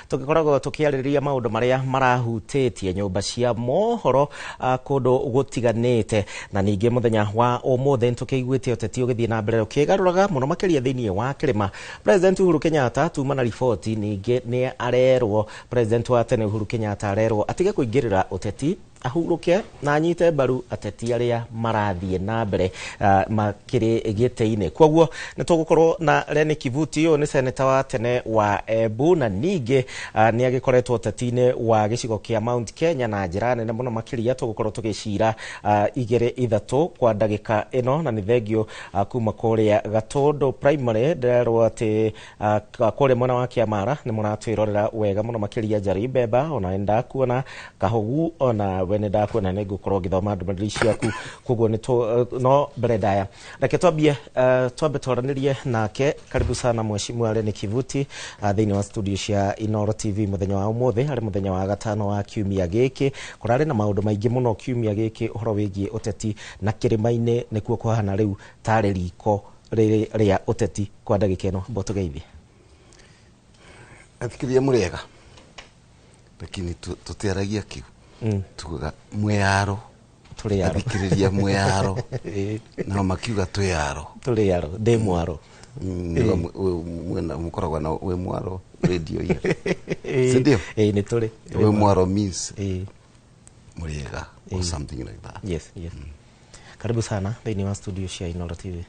Tũgĩkoragwo tũkĩarĩrĩria maũndũ marĩa marahutĩtie nyũmba cia mohoro kũndũ gũtiganĩte, na ningĩ mũthenya wa ũmũthĩ nĩtũkĩiguĩte ũteti ũgĩthiĩ na mbere ũkĩgarũraga mũno makĩria thĩinĩ wa kĩrĩma. President Uhuru Kenyatta tuma na riboti, ningĩ nĩ arerwo, President wa tene Uhuru Kenyatta arerwo atige kũingĩrĩra ũteti, ahurũke na anyite mbaru ateti arĩa marathiĩ na mbere makĩrĩ gĩtĩ-inĩ. Koguo nĩ tũgũkorwo na Lenny Kivuti, ũyũ nĩ seneta wa tene wa Embu, na ningĩ nĩ agĩkoretwo ũteti-inĩ wa gĩcigo kĩa Mount Kenya na njĩra nene mũno makĩria. Tũgũkorwo tũgĩcira igĩrĩ ithatũ kwa ndagĩka ĩno, na nĩ thengio kuma kũrĩa Gatũndũ Primary. Ndĩrerwo atĩ kũrĩa mwena wa Kĩamara nĩ mũratwĩrorera wega mũno makĩria. Njari Mbemba, ona nĩ ndakuona. Kahogu, ona we nĩ ndakuona. Nĩ ngũkorwo ngĩthoma ndũmĩrĩri ciaku. Koguo nĩ no mbere ndaya reke twambie twambe twaranĩrie nake. Karibu sana, Mheshimiwa Lenny Kivuti, thĩinĩ wa studio cia Inooro TV mũthenya wa ũmũthĩ, harĩ mũthenya wa gatano wa kiumia gĩkĩ. Kũrarĩ na maũndũ maingĩ mũno kiumia gĩkĩ ũhoro wĩgiĩ ũteti, na kĩrĩma-inĩ nĩkuo kũhana rĩu tarĩ riko rĩrĩ rĩa ũteti kwa ndagĩka ĩno. Mbotũgeithie. Athikĩrĩria mũrĩega, lakini tũtiaragia kiu, tugaga mwĩyaro. Tũrĩ aro. Athikĩrĩria mwĩyaro, nao makiuga twĩyaro. Tũrĩ aro, ndĩ mwaro. Nĩguo mũkoragwo na wĩ mwaro radio iyo, si ndio? Ĩĩ, nĩ tũrĩ. Wĩ mwaro means mũrĩega or something like that. Yes. Karibu sana thĩinĩ wa studio cia Inooro TV.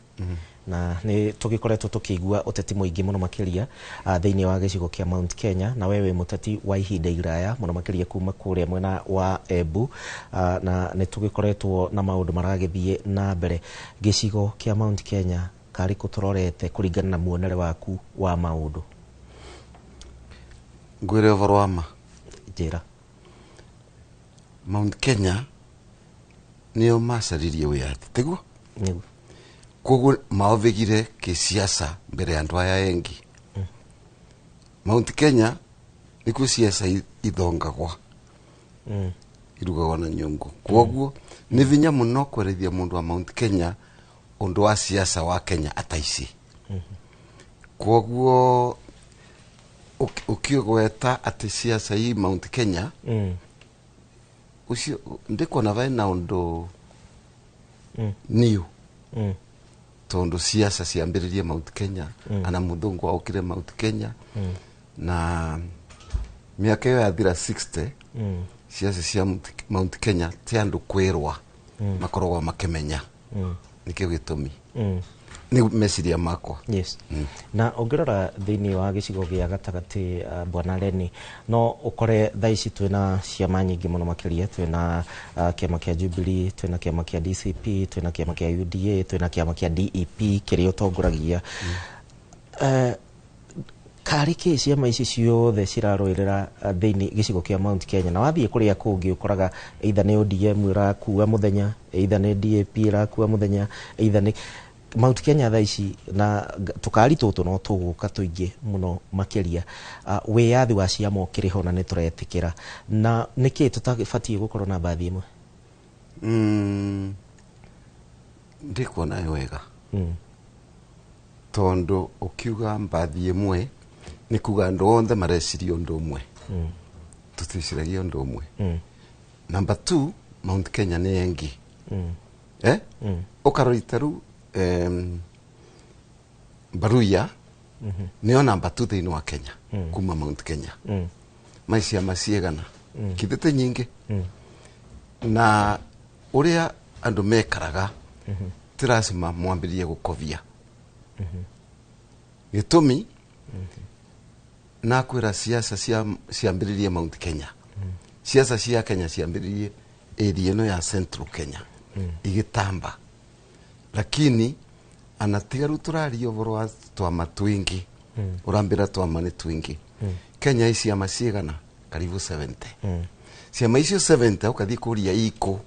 Na nĩ tũgĩkoretwo tũkĩigua ũteti mũingĩ mũno makĩria thĩinĩ wa gĩcigo kĩa Mount Kenya, na we wĩ mũteti wa ihinda iraya mũno makĩria kuma kũrĩa mwena wa Embu, na nĩ tũgĩkoretwo na maũndũ maragĩthiĩ na mbere gĩcigo kĩa Mount Kenya. Karĩ kũ tũrorete kũringana na muonere waku wa maũndũ? Ngwĩre ũhoro wa ma. Njĩra. Mount Kenya nĩo macaririe wĩyathi, tiguo? Nĩguo. Koguo maovigire kĩsiasa mbere ya andũ aya engi. Mount Kenya nĩkuo siasa ithongagwa, irugagwo na nyũngũ. Koguo nĩ vinya mũno kwerethia mũndũ wa Mount Kenya ũndũ wa siasa wa Kenya ataici. Koguo ũkĩgweta atĩ siasa hii Mount Kenya, ũcio ndikuona vaina ũndũ new, tondu siasa ciambĩrĩrie Mount Kenya, ana mũthũngũ aukire Mount Kenya, na mĩaka ĩyo yathira 60, siasa cia Mount Kenya ti andũ kwĩrwa, makoragwo makĩmenya. Nĩkĩo gĩtũmi, nĩ meciria makwa. Yes. Na ũngĩrora thĩinĩ wa gĩcigo gĩa gatagatĩ, bwana Lenny, no ũkore thaa ici twĩna ciama nyingĩ mũno makĩria. Twĩna kĩama kĩa Jubilee, twĩna kĩama kĩa DCP, twĩna kĩama kĩa UDA, twĩna kĩama kĩa DEP kĩrĩa ũtongoragia. Karĩ kĩ ciama ici ciothe cirarũĩrĩra thĩinĩ gĩcigo kĩa Mount Kenya? Na wathiĩ kũrĩa kũngĩ ũkoraga either nĩ ODM ĩrakua mũthenya, either nĩ DAP ĩrakua mũthenya, either nĩ Mount Kenya thaa ici, na tũkari tũtũ no tũgũka tũingĩ mũno makĩria. Wĩyathi wa ciama ũkĩrĩ ho na nĩ tũretĩkĩra, na nĩkĩ tũtabatiĩ gũkorwo na mbathi ĩmwe? Ndikuona wega, tondu ukiuga mbathi ĩmwe nĩ kuga andũ othe mareciria ũndũ ũmwe. Tũticiragia ũndũ ũmwe. Number two, Mount Kenya nĩ engi, eh? Ũkarora rĩu Baruya nĩyo number two thĩinĩ wa Kenya kuma Mount Kenya. Mai ciama ciegana kithĩte nyingĩ, na ũrĩa andũ mekaraga ti lazima mwambĩrĩrie gũkobia. Gĩtũmi nakwĩra, siasa cia ciambĩrĩrie Mount Kenya, siasa cia Kenya ciambĩrĩrie area ĩno ya Central Kenya igĩtamba, lakini anatiga rĩu tũraria ũhoro wa twama twingi. Ũrambĩra twama nĩ twingi. Kenya i ciama ciigana? Karibu 70. Ciama icio 70 ũkathiĩ kũria iko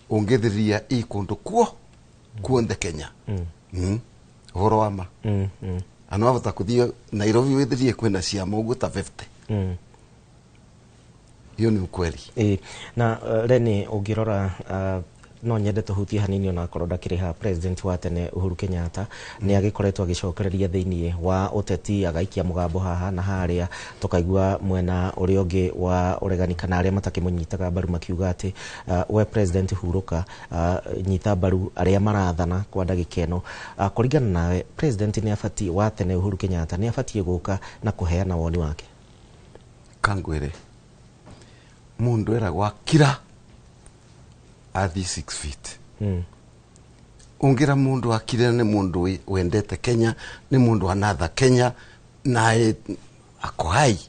ũngĩthĩrĩria i kũndũ kuo kuonthe Kenya. Ũhoro wa ma, ano wavota kũthiĩ Nairobi wĩthĩrie kwĩna ciama ũguo ta 50. Hiyo ni ukweli. Ĩ, na Lenny, ũngĩrora No nyende tũhutie hanini onakorwo ndakĩrĩ ha president wa tene Uhuru Kenyatta nĩ agĩkoretwo agĩcokereria thĩinĩ wa ũteti, agaikia mũgambo haha na harĩa, tũkaigua mwena ũrĩa ũngĩ wa ũregani kana arĩa matakĩmũnyitaga mbaru makiuga atĩ we president hurũka, nyita mbaru arĩa marathana kwa ndagĩka ĩno. Kũringana nawe, president nĩ abatiĩ wa tene Uhuru Kenyatta nĩ abatiĩ gũka na kũheana woni wake? Kangwire mundu eragwo akira athi 6 feet. Ungira mundu akire ni mundu wendete Kenya, ni mundu anatha Kenya na ako hai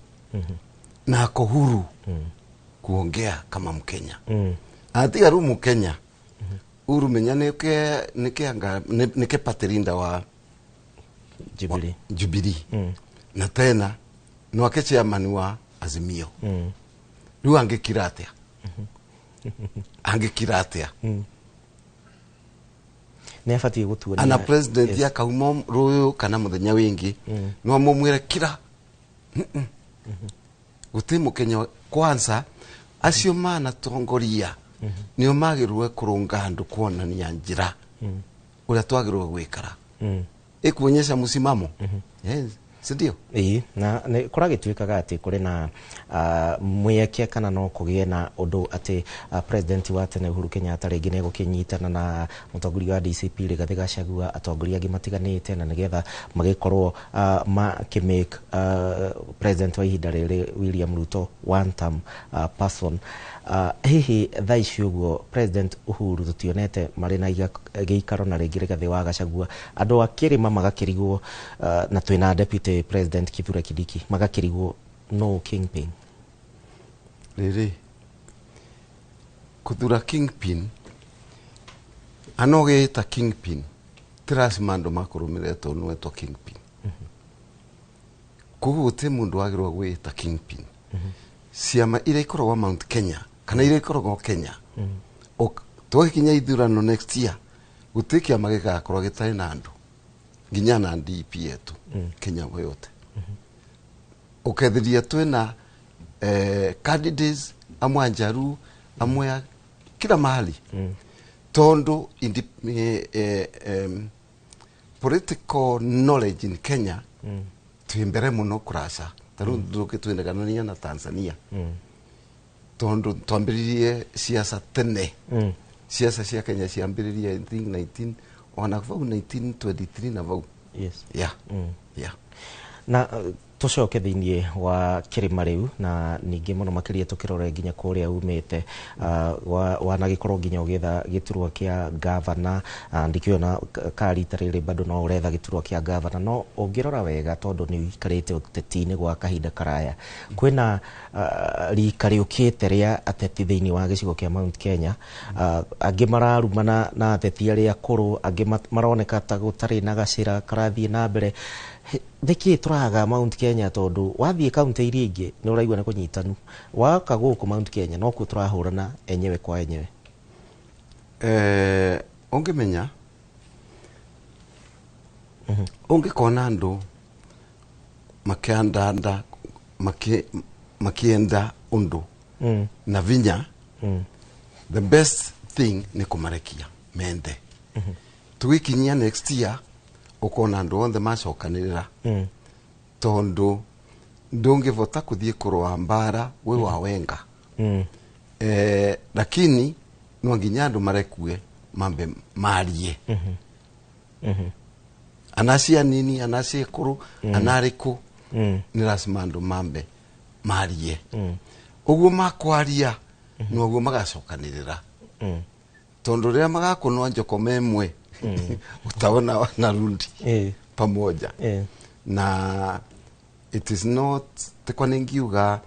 na ako huru kuongea kama Mkenya. Atiga ru Mkenya uru menya nike anga nike patirinda wa Jubilee, Jubilee. Na tena no ake chairman wa Azimio. Riu angikira atia? Angikira atia? Nĩ abatiĩ gũtuonia ana president ya kauma ruyu kana muthenya wingi no mumwire kira. Guti Mukenya kwanza acio mana tongoria nio magirwe kurunga andu kuonania njira uria twagirwe gwikara ikuonyesha musimamo. Yes, si ndio? Ĩĩ, na kũragĩtuĩkaga atĩ kũrĩ na mweke kana no kũgĩe na ũndũ atĩ president wa tene Uhuru Kenyatta rĩngĩ nĩegũkĩnyitana na mũtongoria wa DCP Rigathĩ Gachagua, atongoria angĩ matiganĩte, na nĩgetha magĩkorwo makĩmake president wa ihinda rĩrĩ William Ruto one term person. Hihi thaa ici ũguo president Uhuru tũtionete marĩ na gĩikaro na rĩngĩ Rigathĩ wa Gachagua, andũ a kĩrĩma magakĩrigwo, na twĩna deputy president Kithure Kindiki, magakĩrigwo no kingpin. Rĩrĩ kuthura kingpin anogĩta kingpin ti lazima andũ makũrũmĩrĩre tondũ nĩwetwo kingpin. Koguo gũtirĩ mũndũ wagĩrĩirwo gwĩta kingpin. Ciama iria ikoragwo Mount Kenya kana iria ikoragwo Kenya, twakinya ithurano next year gũtirĩ kĩama gĩgakorwo gĩtarĩ na andũ nginya na DP yetu Kenya yote. Ukethiria twina candidates amwe anjaru amwe kila mahali. Tondu political knowledge in Kenya twi mbere muno kuraca taru nduke twinaganania na Tanzania. Tondu twambiririe siasa tene. Siasa cia Kenya ciambiririe I think 19 ona vau 1923 na vau. Yes. Yeah. Yeah. Na tucoke thiini wa kirima riu na ningi muno makiria tukirore nginya kuria umite wanagikorwo nginya ugietha giturwa kia gavana, ndikiona ka rita riri bado no uretha giturwa kia gavana, no ungirora wega tondu ni uikarite uteti-ini gwa kahinda karaya kwina rika riukite ria ateti thiini wa gicigo kia Mount Kenya, angi mararumana na ateti aria akuru, angi maroneka ta gutari na gacira karathie na mbere. Nĩkĩ tũraga Mount Kenya tondu wathiĩ kaunti iria ingĩ nĩ ũraigua nĩ kũnyitanu, waka gũkũ Mount Kenya nokuo tũrahũrana enyewe kwa enyewe? Ũngĩmenya ũngĩkona andũ makĩandanda makienda ũndũ na vinya, the best thing nĩ kũmarekia mende. Tũgĩkinyia next year ukona andu onthe macokanirira tondu ndungivota kuthie kurwa mbara wi wa wenga. Lakini no nginya andu marekue mambe marie. Anacia nini anacia kuru anariku ni lazima andu mambe marie. Uguo makwaria noguo magacokanirira tondu riria magakunwa njoko memwe utaona wanarundi pamoja. Na it is not tekwa ningiuga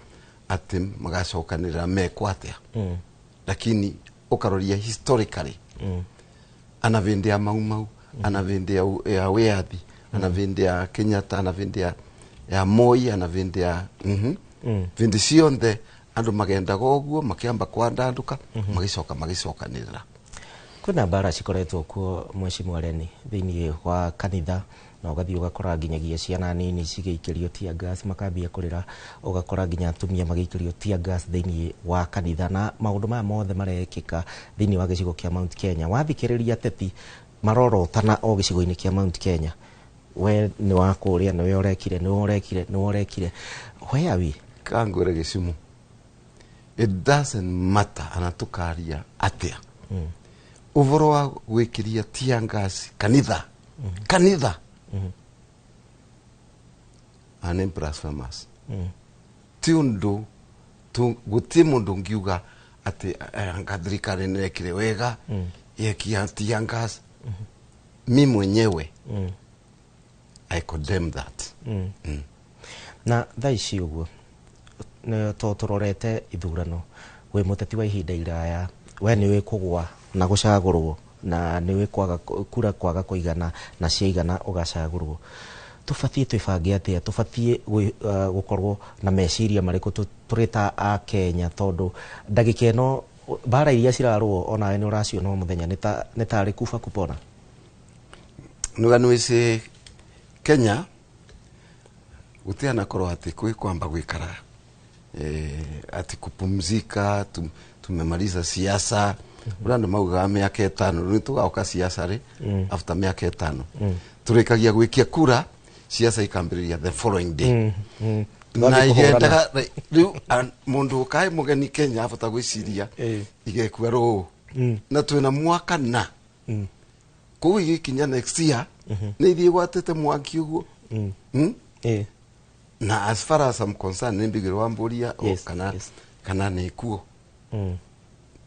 ati magacokanirira mekwo atia, lakini ukaroria historically ana vindi ya Mau Mau, ana vindi ya Wiathi, ana vindi ya Kenyatta, ana vindi ya Moi, ana vindi ya vindi cionthe andu magendaga uguo makiamba kwandanduka magicoka magicokanirira. Kwina mbara cikoretwo kuo mheshimiwa Leni thiini wa kanitha Na ũgathiĩ ũgakora nginyagia ciana nini cigĩikĩrio tear gas makambia kũrĩra, ũgakora nginya atumia magĩikĩrio tear gas thĩinĩ wa kanitha, na maũndũ maya mothe marekĩka thĩinĩ wa gĩcigo kĩa Mount Kenya. Wathikĩrĩria ateti marorotana o gĩcigo-inĩ kĩa Mount Kenya, we nĩ wa kũrĩa, nĩwe ũrekire, nĩwe ũrekire, nĩwe ũrekire. Where are we? Kangwĩre gĩcimu, it doesn't matter ana tukaria atia ũhoro wa gwĩkĩria tear gas kanitha, kanitha and blasphemous. Ti ũndũ gũtirĩ mũndũ ngiuga atĩ anga thirikari nĩrekire wega yekia tear gas. Mi mwenyewe I condemn that. Na thaa ici ũguo to tũrorete ithurano, wĩ mũteti wa ihinda iraya, we nĩ wĩ kũgwa na gũcagũrwo na nĩ wĩ kwaga kura kwaga kũigana na ciaigana ũgacagũrwo, tũbatiĩ twĩbange atĩa? Tũbatiĩ gũkorwo na meciria marĩkũ tũrĩ ta a Kenya, tondũ ndagĩka ĩno mbara iria cirarũo onawe nĩ ũraciona o mũthenya nĩ tarĩ kuba kupona? Nuga nĩwĩci Kenya gũtianakorwo atĩ kwĩ kwamba gwĩkara ati kupumzika, tumemaliza siasa. Ũrĩa andũ maugaga mĩaka 5 rĩu tũgaũka siasa rĩ, after mĩaka 5 tũrĩkagia gwĩkia kura, siasa ikambĩrĩria the following day. Na igendaga rĩu mũndũ ũkae mũgeni Kenya abata gwĩciria igekua rũũ na twĩna mwaka na kũu igĩkinya next year nĩ ithiĩ gwatĩte mwaki ũguo. Na as far as I'm concerned nĩ mbigĩrwo wa mbũria kana kana nĩ kuo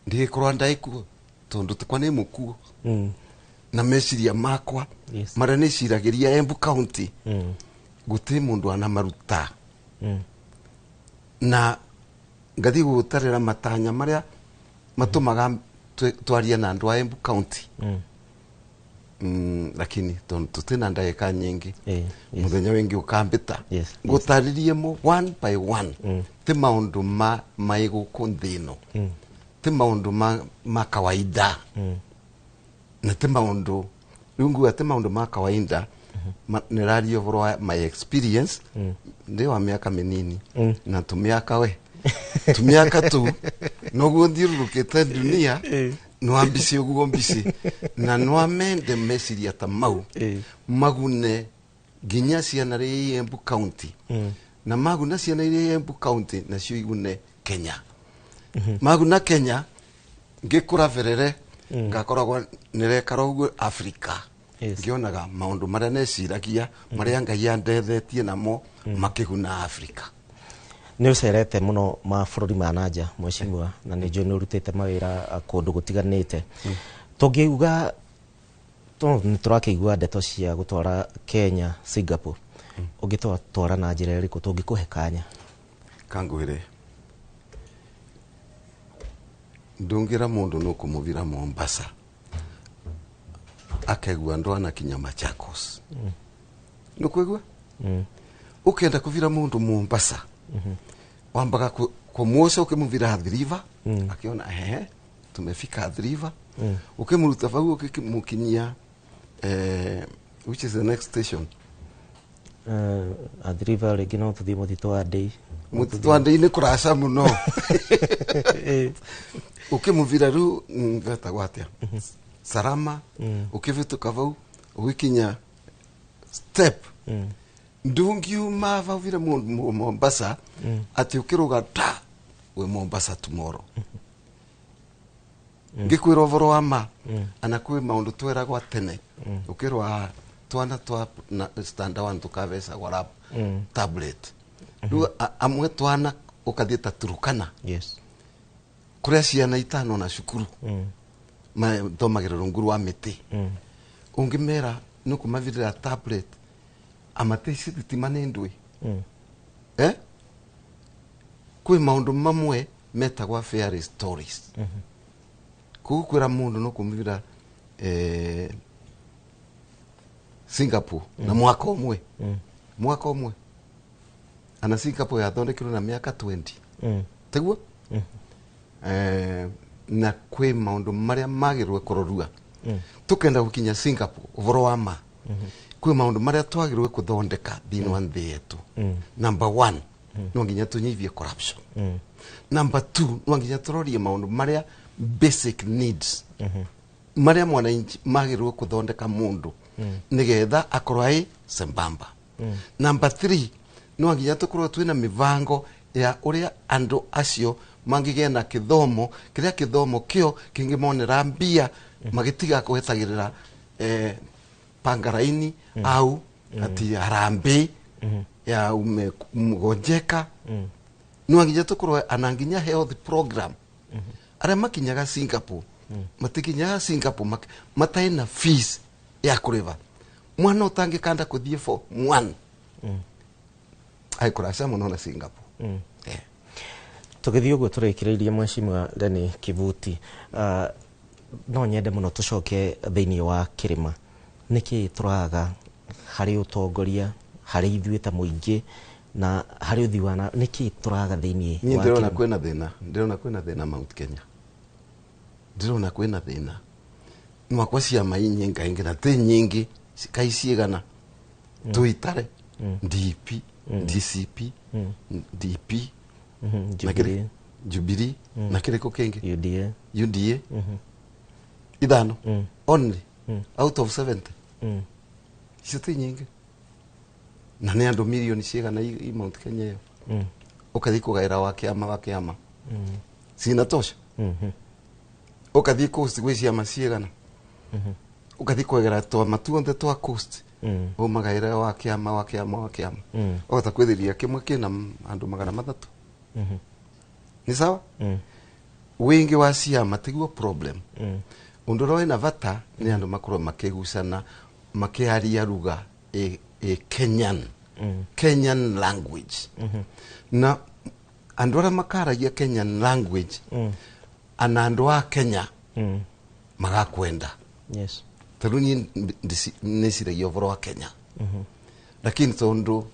ndigĩkorwo ndaikuo tondũ tikwa nĩ mũkuo na meciria makwa marĩa nĩciragĩria Embu County gũtirĩ mũndũ anamaruta. Na ngathiĩ gũtarĩra matanya marĩa matũmaga twarie na andũ a Embu County. Lakini tondũ tũtirĩ ndagĩka nyingĩ, mũthenya wĩngĩ ũkambĩta ngũtarĩrie mo one by one. Ti maũndũ ma mai gũkũ nthĩ ĩno, ti maũndũ ma kawaida, na ti maũndũ rĩu nguga ti maũndũ ma kawaida. Nĩraria ũhoro wa my experience ndĩ wa mĩaka mĩnini na tũmĩaka we tũmĩaka tu noguo thiũrũrũkĩte dunia nwambici ũguo mbici na nwamende meciria ta mau magune nginya ciana rĩ Embu County, na maguna ciana iria Embu County nacio igune Kenya, maguna Kenya ngĩkũra berere ngakoragwo nĩrekara ũguo Africa ngĩonaga maũndũ marĩa neciragia marĩa Ngai andethetie namo makĩguna Africa. Nĩ ũcerete mũno mabũrũri ma nanja mheshimiwa, na nĩ njũĩ nĩ ũrutĩte mawĩra kũndũ gũtiganĩte. Tũngiuga nĩ tũrakĩigua ndeto cia gũtwara Kenya Singapore, ũngĩtwara na njĩra ĩrĩkũ tũngĩkũhe kanya? Kangwĩre ndũngĩra mũndũ nũkũmũvira Mombasa akegua andũ anakinya Machakos. Nũkwĩgua ũkenda kũvira mũndũ Mombasa wambaga kũmuoca ũkĩmũvira Athi River, akiona ehe tumefika Athi River, ũkĩmũruta bau ũkĩmũkinyia which is the next station? Athi River rĩngĩ no tũthiĩ mũtitũ wa Ndei. Mũtitũ wa Ndei nĩ kũraca mũno. Ũkĩmũvira rĩu vetagwo atĩa Salama, ũkĩvĩtũka bau ũgĩkinya step ndungiuma bau vire Mombasa atĩ ũkĩrũga ta wĩ Mombasa tomorrow. Ngĩkwĩra ũhoro wa ma ana kwĩ maũndũ tweragwo tene ũkĩrwa twana twa standard 1 tũkavecagwo lap tablet rĩu amwe twana ũkathiĩ ta Turukana kũrĩa ciana 5 na cukuru mathomagĩra rungu rwa mĩtĩ, ũngĩmera nĩ kũmavirĩra tablet amateici thitima nĩ ndũĩ. Kwĩ maũndũ mamwe metagwa fairy stories. Koguo kwĩra mũndũ no kũmũvira Singapore na mwaka ũmwe, mwaka ũmwe ana Singapore yathondekirwo na mĩaka 20 tiguo. Na kwĩ maũndũ marĩa magĩrĩirwo kũrorua tukenda gũkinya Singapore ũhoro wa ma. Kwĩ maũndũ marĩa twagĩrĩirwo kũthondeka thĩinĩ wa nthĩ yetu. Number one, no nginya tũnyihie corruption. Number two, no nginya tũrorie maũndũ marĩa basic needs marĩa mwananchi magĩrĩirwo kũthondeka mũndũ nĩgetha akorwo arĩ sembamba. Number three, no nginya tũkorwo twĩna mĩbango ya ũrĩa andũ acio mangĩgĩa na kĩthomo kĩrĩa kĩthomo kĩo kĩngĩmonera mbia magĩtiga kũhetagĩrĩra pangaraini au ati harambee ya umegonjeka. No nginya tũkorwo ana nginya health program. Arĩa makinyaga Singapore matikinyaga Singapore matarĩ na fees ya kũrĩba. Mwana ũtangĩkanda kũthiĩ form one aikũraca mũno na Singapore. Tũgĩthiĩ ũguo tũrĩkĩrĩirie, Mheshimiwa Lenny Kivuti, no nyende mũno tũcoke thĩinĩ wa kĩrĩma. Nĩkĩ tũraga harĩ ũtongoria, harĩ ithuĩ ta mũingĩ na harĩ ũthii wa na nĩkĩ tũraga thĩinĩ Niĩ wa ndĩrona kĩrĩma? Kwĩna thĩna, ndĩrona kwĩna thĩna Mount Kenya, ndĩrona kwĩna thĩna mwakwa. Ciama inyingaingĩ na ti nyingĩ kai ciigana tuitare DP, DCP, DP na Jubilee. Jubilee na kĩrĩkũ kĩngĩ? UDA. UDA ithano only out of 70. Icio ti nyingĩ na nĩ andũ milioni cigana i Mount Kenya ĩyo. Ũkathiĩ kũgaĩra wa kĩama wa kĩama cinatosha. Ũkathiĩ coast gwĩ ciama cigana, ũkathiĩ kwegera twama tuothe twa coast, ũmagaĩra wa kĩama wa kĩama wa kĩama, ũgota kwĩthĩria kĩmwe kĩna andũ 300. Nĩ sawa, wingi wa ciama tiguo problem. Ũndũ ũrĩa wĩna bata nĩ andũ makorwo makĩgucana makĩaria ruga ĩ Kenyan language, na andũ arĩa makaragia Kenyan language ana andũ a Kenya magakwenda. Tondũ niĩ nĩciragia ũhoro wa Kenya, lakini tondũ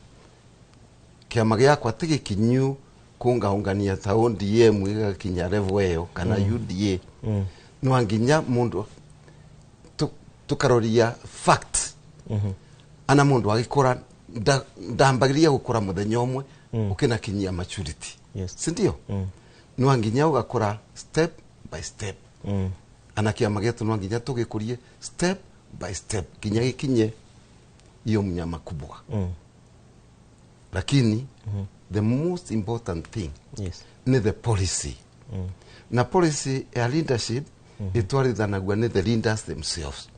kĩama gĩakwa ti gĩkinyu kũngaũngania ta ODM gĩgakinya level ĩyo kana UDA, no nginya mũndũ tũkaroria fact ana mũndũ agĩkũra ndambagĩria gũkũra mũthenya ũmwe ũkĩnakinyia maturity. Sindio? No nginya ũgakũra step by step. Ana kĩama gĩetũ no nginya tũgĩkũrie step by step nginya gĩkinye hiyo mnyama kubwa. Lakini the most important thing ni the policy, na policy ya leadership itwarithanagua ni the leaders themselves.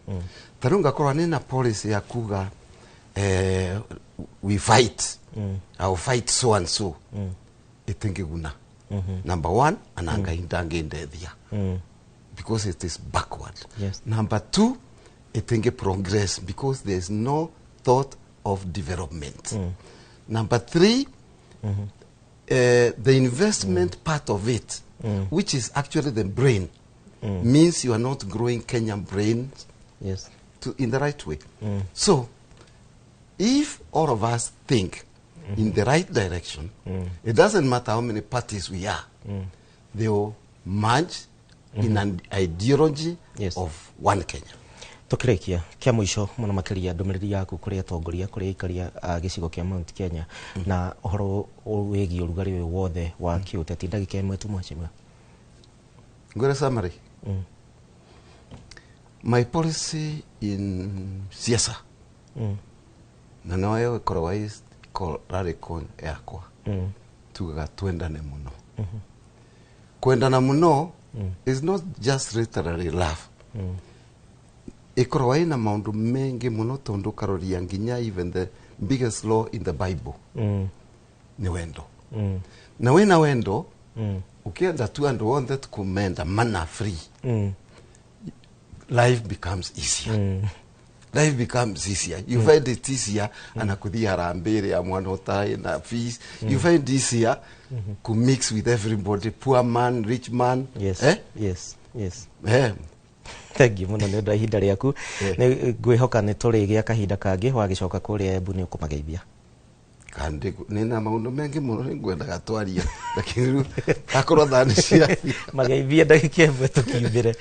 Ta rĩu ngakorwo nĩ na policy ya kuga we fight, I will fight so and so, itingĩguna number one ana Ngai ndangĩndethia because it is backward. Number two, itingi progress because there is no thought of development. Number three, the investment part of it, which is actually the brain, means you are not growing Kenyan brains in the right way. So, if all of us think in the right direction, it doesn't matter how many parties we are, they will merge in an ideology of one Kenya. Tukirikia kia mũico mũno makĩria, ndũmĩrĩri yaku kũrĩ atongoria, kũrĩ aikaria a gĩcigo kĩa Mount Kenya na ũhoro wĩgiĩ ũrugarĩ ũyũ wothe wa kĩũteti, ndagĩka ĩmwe tu, mheshimiwa. Ngwĩre summary. My policy in siasa na noyo ĩkoragwo ĩ radical yakwa, tugaga twendane mũno. Kwendana mũno is not just literally love. Ĩkoragwo ĩna maũndũ mengĩ mũno tondũ ũkaroria nginya even the biggest law in the Bible nĩ wendo. Na wĩna wendo, ũkĩenda tu andũ othe kumenda mana free, life becomes easier. Life becomes easier. You find it easier ana kuthia harambee ya mwana ũtarĩ na fees. You find easier ku mix with everybody, poor man, rich man. Eh? yes. Eh. Thank you mũno nĩ ũndũ wa ihinda rĩaku. Nĩ ngwĩhoka nĩ tũrĩgĩa kahinda kangĩ wagĩcoka kũrĩa Embu nĩ ũkũmageithia. Kandi nina maũndũ mengĩ mũno nĩngwendaga twaria, lakini rĩu akorwo thaa nĩ cia Mageithie ndagĩka ĩmwe tũkiumbĩre.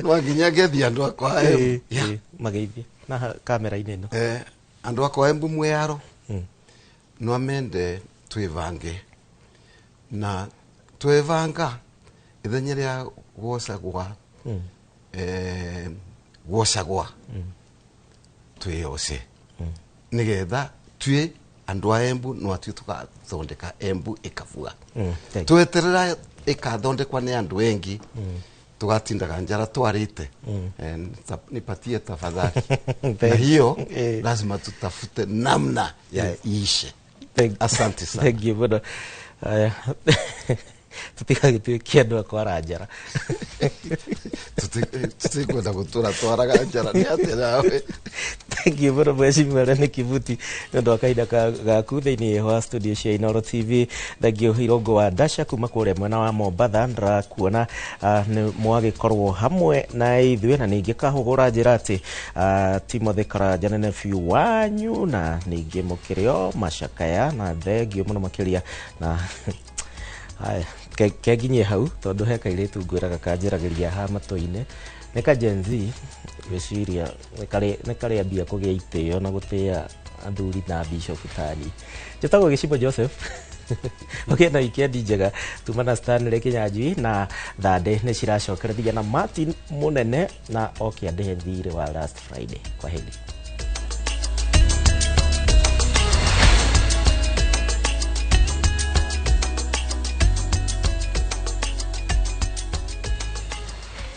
No nginya ngethi andũ akwa. Ĩ, mageithie. Na kamera-inĩ ĩno. Andu akwa Embu mwĩaro no amende twivange na twevanga ithenya ria gwocagwa gwocagwa twiyose nigetha twi andu a Embu no atwi tukathondeka Embu ikabua. Tweterera ikathondekwa ni andu engi tugatindaga njara twarite. Nipatie tafadhali. Na hiyo lazima tutafute namna ya iishe. Asante sana. Thank you muno. Aya, tutigagĩtuĩke andũ a kwara njara. Tutikwenda gutura twaraga njara ni atia nawe. Thank you muno mheshimiwa Lenny Kivuti nĩ ũndũ wa kahinda gaku thĩinĩ wa studio cia Inooro TV. Thank you Irongo wa Dasha kuma kũrĩa mwena wa Mombatha, ndĩrakuona nĩ mwagĩkorwo hamwe na ithuĩ, na ningĩ kahũgũra njĩra atĩ Timothy Karanja nĩ nephew wanyu, na ningĩ mũkĩrĩ o macakaya, na thengio mũno makĩria. Na haya, kenginyie hau tondu he kairĩtu ngwĩraga kanjĩragĩria ha matũ-inĩ, nĩ ka Gen Z, ngwĩciria nĩ karĩambia kũgĩa itĩo na gũtĩa athuri na bishop tani. Njĩtagwo Gĩcibo Joseph. Ũgĩe na wikendi njega. Tuma na Stanley Kinyanjui na Thande nĩ ciracokereria na Martin Mũnene na oke andĩhe thirĩ wa last Friday. Kwa heri.